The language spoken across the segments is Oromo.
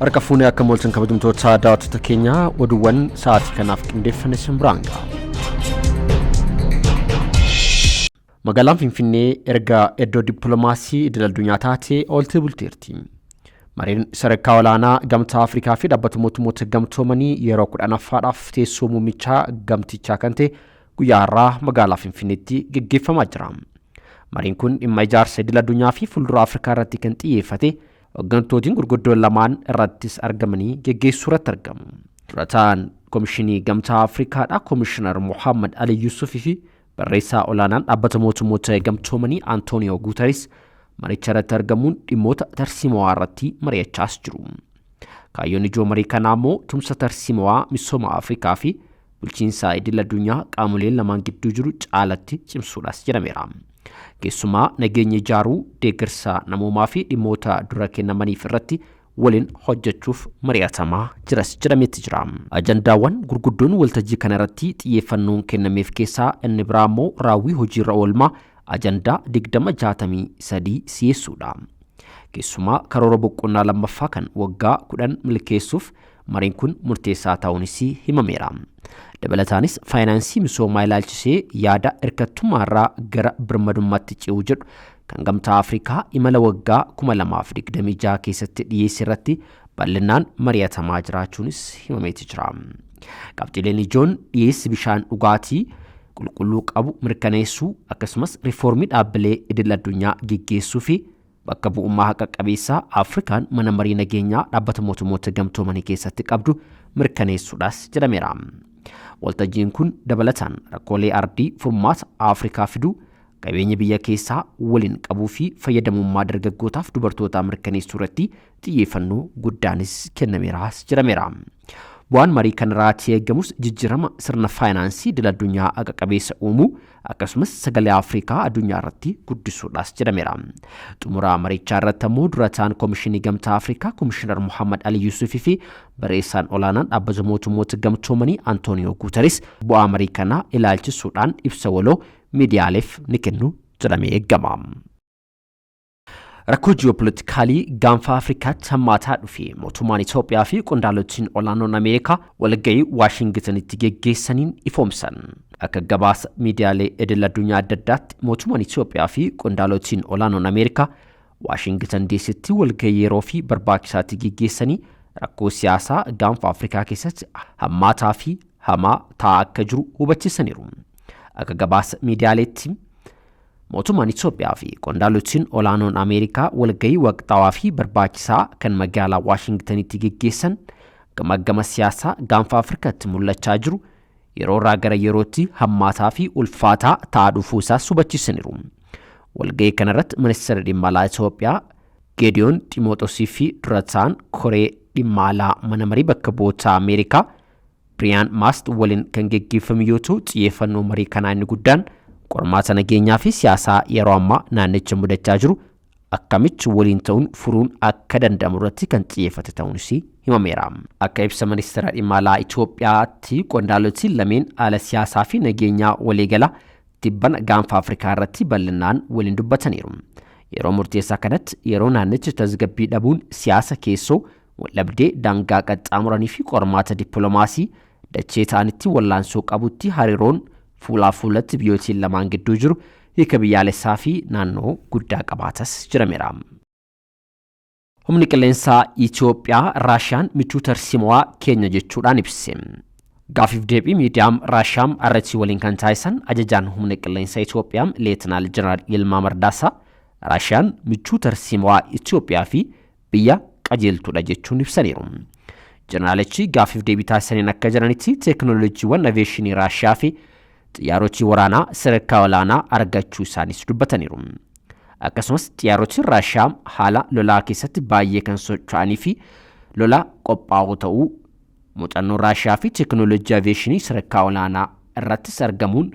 Harka fuunee akka mooltan kabajamtoota daawwattoota keenyaa oduuwwan sa'aatii kanaaf qindeeffanne isin biraan ga'a. Magaalaan Finfinnee erga iddoo dippiloomaasii idil addunyaa taatee ooltee bulteerti. Mariin sadarkaa olaanaa Gamtaa Afrikaa fi Dhaabbata Mootummoota Gamtoomanii yeroo 10ffaadhaaf teessoo muummichaa gamtichaa kan ta'e guyyaa har'aa magaalaa Finfinneetti geggeeffamaa jira. Mariin kun dhimma ijaarsa idil addunyaa fi fuuldura Afrikaa irratti kan xiyyeeffate hoggantootiin gurguddoon lamaan irrattis argamanii geggeessuu irratti argamu. Dura ta'an Komishinii Gamtaa Afrikaadha Komishinar Mohammad Ali Yusufii fi Barreessaa olaanaan Dhaabbata Mootummoota Gamtoomanii Antooniyoo Guutaris maricha irratti argamuun dhimmoota tarsiimawaa irratti mari'achaas jiru. Kaayyoon ijoo marii kanaa immoo tumsa tarsiimawaa misooma Afrikaa fi bulchiinsa idil addunyaa qaamoleen lamaan gidduu jiru caalatti cimsuudhaas jedhameera. Keessumaa nageenya ijaaruu, deeggarsa namoomaa fi dhimmoota dura kennamaniif irratti waliin hojjechuuf mari'atamaa jiras jedhametti jira. Ajandaawwan gurguddoon waltajjii kana irratti xiyyeeffannoon kennameef keessaa inni biraa immoo raawwii hojiirra oolmaa ajandaa 2063 si'eessuudha. Keessumaa karoora boqonnaa lammaffaa kan waggaa 10 milkeessuuf mariin kun murteessaa ta'uunis himameera. Dabalataanis faayinaansii misoomaa ilaalchisee yaada hirkattummaarraa gara birmadummaatti ce'uu jedhu kan Gamtaa Afrikaa imala waggaa 2026 keessatti dhiyeesse irratti bal'inaan mari'atamaa jiraachuunis himameeti jira. Qabxiileen ijoon dhiyeessi bishaan dhugaatii qulqulluu qabu mirkaneessuu akkasumas riifoormii dhaabbilee idil addunyaa geggeessuu fi bakka bu'ummaa haqa qabeessaa Afrikaan mana marii nageenyaa dhaabbata mootummoota gamtoomanii keessatti qabdu mirkaneessuudhaas jedhameera. Waltajjiin kun dabalataan rakkoolee ardii furmaata Afrikaa fiduu qabeenya biyya keessaa waliin qabuu fi fayyadamummaa dargaggootaaf dubartootaa mirkaneessuu irratti xiyyeeffannoo guddaanis kennameeraas jedhameera. Bu'aan marii kanarraatii eegamus jijjiirama sirna faayinaansii idil addunyaa haqa qabeessa uumuu akkasumas sagalee Afrikaa addunyaa irratti guddisuudhaas jedhameera. Xumura marichaa irratti ammoo dura ta'an Komishinii Gamtaa Afrikaa Komishinar Muhammad Ali Yuusufii fi barreessaan olaanaan dhaabbata mootummoota gamtoomanii Antooniyoo Guutaris bu'aa marii kanaa ilaalchisuudhaan ibsa waloo miidiyaaleef ni kennu jedhamee eegama. Rakkoo ji'oopolitikaalii gaanfa Afrikaatti hammaataa dhufe mootummaan Itoophiyaa fi qondaalotni olaanoon Ameerikaa walga'ii Waashingitanitti geggeessaniin ifoomsan. Akka gabaasa miidiyaalee idil addunyaa adda addaatti mootummaan Itoophiyaa fi qondaalotni olaanoon Ameerikaa Waashingitan DCtti walga'ii yeroo fi barbaachisaatti geggeessanii rakkoo siyaasaa gaanfa Afrikaa keessatti hammaataa fi hamaa ta'aa akka jiru hubachiisaniiru. Akka gabaasa miidiyaaleetti mootummaan Itoophiyaa fi qondaalotni olaanoon Ameerikaa walga'ii waqtaawaa fi barbaachisaa kan magaalaa Waashingtanitti geggeessan gamaggama siyaasaa gaanfa Afrikaatti mul'achaa jiru yeroo irraa gara yerootti hammaataa fi ulfaataa ta'aa dhufuu isaas hubachiisaniiru. Walga'ii kanarratti ministeerri dhimma alaa Itoophiyaa Geediyoon Ximooxosii fi dura ta'an koree dhimma alaa mana marii bakka bu'oota Ameerikaa Biriyaan Maast waliin kan geggeeffame yoo ta'u xiyyeeffannoo marii kanaa inni guddaan qormaata nageenyaa fi siyaasaa yeroo ammaa naannicha mudachaa jiru akkamitti waliin ta'uun furuun akka danda'amu irratti kan xiyyeeffate ta'uunis himameera. Akka ibsa ministeera dhimma alaa Itoophiyaatti qondaalotni lameen haala siyaasaa fi nageenyaa waliigalaa tibbana gaanfa Afrikaa irratti bal'inaan waliin dubbataniiru. Yeroo murteessaa kanatti yeroo naannichi tasgabbii dhabuun siyaasa keessoo waldhabdee daangaa qaxxaamuranii fi qormaata dippiloomaasii dachee ta'anitti wallaansoo qabutti hariiroon fuulaa fuulatti biyyootiin lamaan gidduu jiru hiika biyyaalessaa fi naannoo guddaa qabaatas jedhameera. Humni qilleensaa Itoophiyaa Raashiyaan michuu tarsiimawaa keenya jechuudhaan ibse. Gaafiif deebii miidiyaam Raashiyaam RT waliin kan taasisan ajajaan humna qilleensaa Itoophiyaa Leetinaal Jeneraal Yilmaa Mardaasaa Raashiyaan michuu tarsiimawaa Itoophiyaa fi biyya qajeeltuudha jechuun ibsaniiru. Jeneraalichi gaafiif deebii taasisaniin akka jedhanitti teekinooloojiiwwan aviyeeshinii Raashiyaa fi xiyyaarota waraanaa sadarkaa olaanaa argachuu isaaniis dubbataniiru. Akkasumas xiyyaarotni Raashiyaa haala lolaa keessatti baay'ee kan socho'anii fi lola qophaa'oo ta'uu muuxannoo Raashiyaa fi teekinooloojii aviyeeshinii sadarkaa olaanaa irrattis argamuun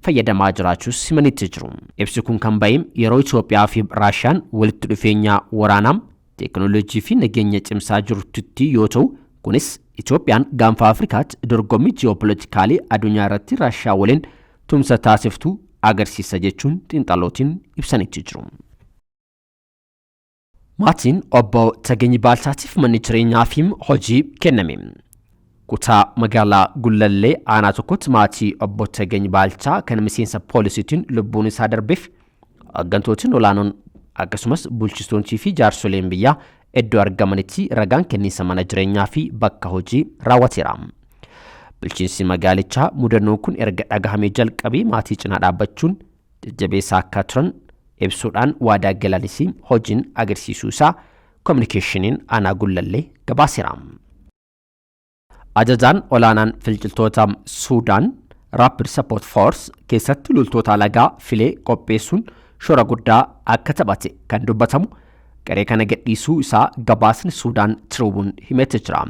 fayyadamaa jiraachuus himanitti jiru. Ibsi kun kan ba'e yeroo Itoophiyaa fi Raashiyaan walitti dhufeenya waraanaa teekinooloojii fi nageenya cimsaa jirtutti yoo ta'u kunis Itoophiyaan gaanfa Afrikaatti dorgommii ji'oopolitikaalii addunyaa irratti Raashiyaa waliin tumsa taasiftu agarsiisa jechuun xiinxalootiin ibsanitti jiru. Maatiin obbo Tagenyi Baalchaatiif manni jireenyaa fi hojii kenname. Kutaa magaalaa Gullallee aanaa tokkotti maatii obbo Tagenyi Baalchaa kan miseensa poolisiitiin lubbuun isaa darbeef hooggantootni olaanoon akkasumas bulchitoonii fi jaarsoleen biyyaa iddoo argamanitti ragaan kenniinsa mana jireenyaa fi bakka hojii raawwateera. Bulchiinsi magaalichaa mudannoon kun erga dhagahamee jalqabee maatii cinaa dhaabbachuun jajjabeessaa akka turan ibsuudhaan waadaa galanis hojiin agarsiisuu isaa kominikeeshiniin aanaa Gullallee gabaaseera. Ajajaan olaanaan finciltoota Suudaan Rapid Support Force keessatti loltoota alagaa filee qopheessuun shoora guddaa akka taphate kan dubbatamu garee kana gadhiisuu isaa gabaasni Suudaan Tribune himetti jira.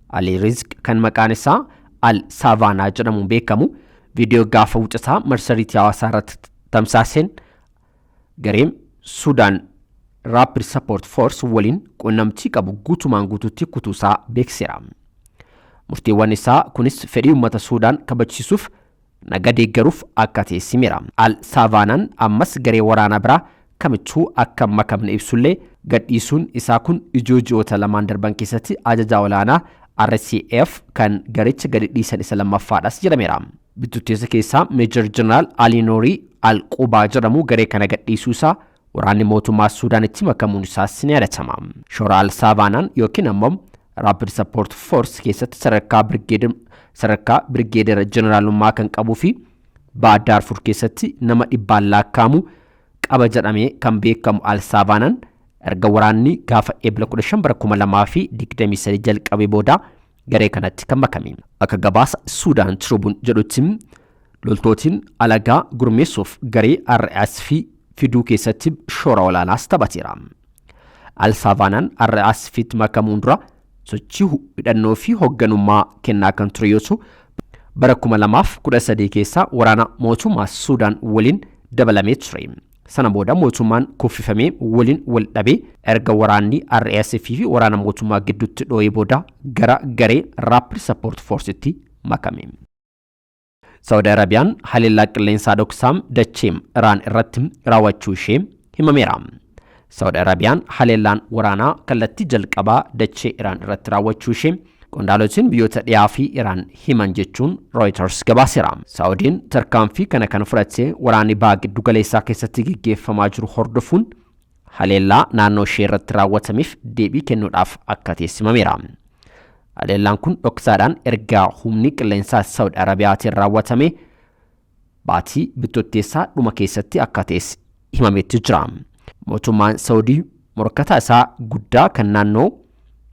Ali Rizq kan maqaan isaa Al Saavaanaa jedhamuun beekamu viidiyoo gaafa wucataa marsariitii hawaasaa irratti tamsaaseen gareen Suudaan Rapid Support Force waliin quunnamtii qabu guutumaan guutuutti kutuusaa beeksiseera. Murteewwan isaa kunis fedhii uummata Suudaan kabachiisuuf naga deeggaruuf akka ta'e himeera. Al Saavaanaan ammas garee waraanaa biraa kamittuu akka hin makamne ibsullee gadhiisuun isaa kun ijoo ji'oota lamaan darban keessatti ajajaa olaanaa RCF kan garicha gadi dhiisan isa lammaffaadhas jedhameera. Bitutteessa keessaa Meejor Jeneraal Ali Noorii Al-Qubaa jedhamu garee kana gadhiisuu isaa waraanni mootummaa Suudaanitti makamuun isaas ni yaadatama. Shoora Al Saavaanaan yookiin ammoo Rapid Support Force keessatti sadarkaa birgeedera jeneraalummaa kan qabuu fi ba'a Daarfur keessatti nama dhibbaan lakkaa'amu qaba jedhamee kan beekamu Al Saavaanaan erga waraanni gaafa Eebila 15 bara 2023 jalqabee booda garee kanatti kan makame. Akka gabaasa Suudaan Tribune jedhutti loltootiin alagaa gurmeessuuf garee RSF fiduu keessatti shoora olaanaas taphateera. Al Saavaanaan RSF'tti makamuun dura sochii hidhannoo fi hoogganummaa kennaa kan ture yoo ta'u, bara 2013 keessa waraana mootummaa Suudaan waliin dabalamee ture. Sana booda mootummaan kuffifamee waliin wal dhabee erga waraanni RSF fi waraana mootummaa gidduutti dhoo'ee booda gara garee Rapid Support Force'tti makame. Saawudi Arabiyaan haleellaa qilleensaa dhoksaam dacheem Iraan irratti raawwachuu ishee himameera. Saawudi Arabiyaan haleellaan waraanaa kallattii jalqabaa dachee Iraan irratti raawwachuu ishee qondaalotiin biyyoota dhiyaa fi Iraan himan jechuun Reuters gabaaseera. Saawudiin tarkaanfii kana kan fudhatte waraanni baha giddu galeessaa keessatti gaggeeffamaa jiru hordofuun haleellaa naannoo ishee irratti raawwatameef deebii kennuudhaaf akka ta'e himameera. Haleellaan kun dhoksaadhaan erga humni qilleensaa Saawud Arabiyaatiin raawwatame baatii bittootteessaa dhuma keessatti akka ta'es himametti jira. Mootummaan Saawudii morkataa isaa guddaa kan naannoo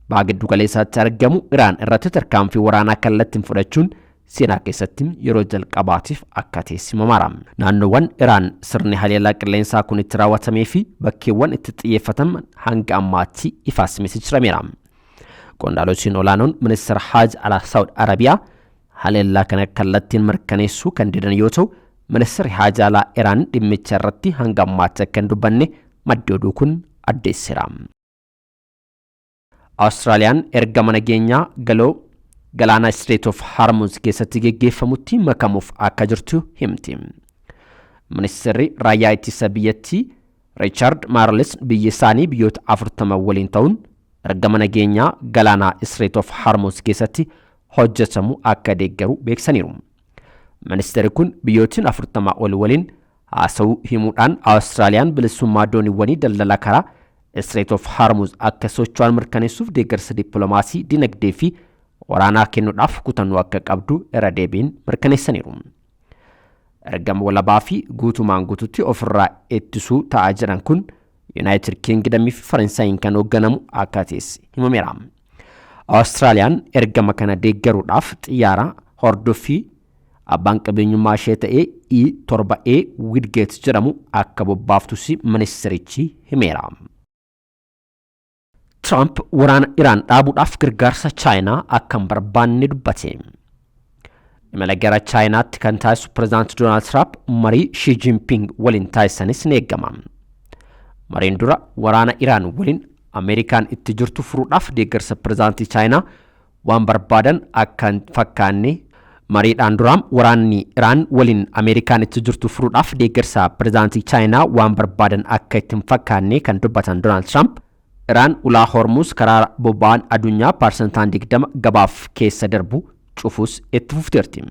baha giddu galeessaatti argamu Iraan irratti tarkaanfii waraanaa kallattiin fudhachuun seenaa keessatti yeroo jalqabaatiif akka ta'e himameera. Naannoowwan Iraan sirni haleellaa qilleensaa kun itti raawwatamee fi bakkeewwan itti xiyyeeffataman hanga ammaatti ifaas miti jirameera. Qondaalotiin olaanoon ministeera Haaj alaa Saawud Arabiyaa haleellaa kana kallattiin mirkaneessuu kan didan yoo ta'u, ministeerri Haaj alaa Iraan dhimmicha irratti hanga ammaatti akka hin dubbanne maddi oduu kun addeesseera. Awustiraaliyaan ergama nageenyaa galoo galaana Strait of Hormuz keessatti geggeeffamutti makamuuf akka jirtu himti. Ministeerri raayyaa ittisa biyyattii Riichaard Maarles biyyi isaanii biyyoota 40 waliin ta'uun ergama nageenyaa galaanaa Strait of Hormuz keessatti hojjetamu akka deeggaru beeksisaniiru. Ministeerri kun biyyootiin 40 ol waliin haasa'uu himuudhaan Awustiraaliyaan bilisummaa dooniiwwanii daldala karaa Strait of Hormuz akka socho'an mirkaneessuuf deeggarsa dippiloomaasii, dinagdee fi waraanaa kennuudhaaf kutannoo akka qabdu irra deebiin mirkaneessaniiru. Ergama walabaa fi guutumaan guututti ofirraa ittisuu ta'aa jiran kun Yuunaayitid Kingdamii fi Faransaayinn kan hoogganamu akka ta'es himameera. Awustiraaliyaan ergama kana deeggaruudhaaf xiyyaara hordoffii abbaan qabeenyummaa ishee ta'ee E7A Widget jedhamu akka bobbaaftus ministerichi himeera. Tiraamp waraana Iraan dhaabuudhaaf gargaarsa Chaayinaa akka hin barbaanne dubbate. Imala gara Chaayinaatti kan taasisu Pireezidaanti Doonaald Tiraamp marii Shii Jinping waliin taasisanis ni eegama. Mariin dura waraana Iraan waliin Ameerikaan itti jirtu furuudhaaf deeggarsa pireezidaantii Chaayinaa waan barbaadan akka hin fakkaanne Mariidhaan duraam waraanni Iraan waliin Ameerikaan itti jirtu furuudhaaf deeggarsa pirezidaantii Chaayinaa waan barbaadan akka itti hin fakkaanne kan dubbatan Doonaald Tiraamp, Iraan ulaa Hormuuz karaa boba'aan addunyaa 20% gabaaf keessa darbu cufuus itti fufteerti.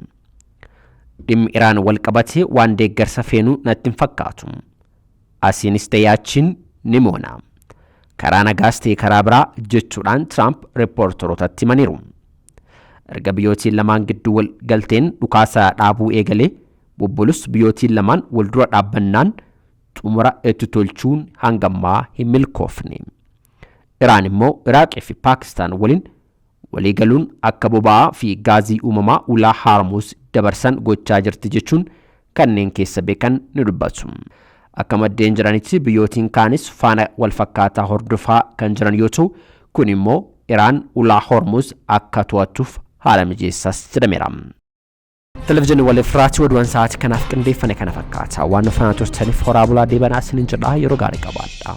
Dhimmi Iraan wal qabatee waan deeggarsa feenuu natti hin fakkaatu. Asiinis ta'ee achiin ni moona. Karaa nagaas ta'e karaa biraa, jechuudhaan Tiraamp reeppoortorootatti himaniiru. Erga biyyootiin lamaan gidduu wal galteen dhukaasa dhaabuu eegalee bubbulus, biyyootiin lamaan wal dura dhaabbannaan xumura itti tolchuun hangammaa hin milkoofne. Iraan immoo Iraaqii fi Paakistaan waliin waliigaluun akka boba'aa fi gaazii uumamaa ulaa Hormuuz dabarsan gochaa jirti jechuun kanneen keessa beekan ni dubbatu. Akka maddeen jiranitti, biyyootiin kaanis faana wal fakkaataa hordofaa kan jiran yoo ta'u, kun immoo Iraan ulaa Hormuuz akka to'attuuf haala mijeessaas jedhameera. Televezyiinii Wal Efraatii oduuwwan sa'aatii kanaaf qindeeffame kana fakkaata. Waan nu faana turtaniif horaa bulaa deebanaa isiniin jedha, yeroo gaarii qabaadha.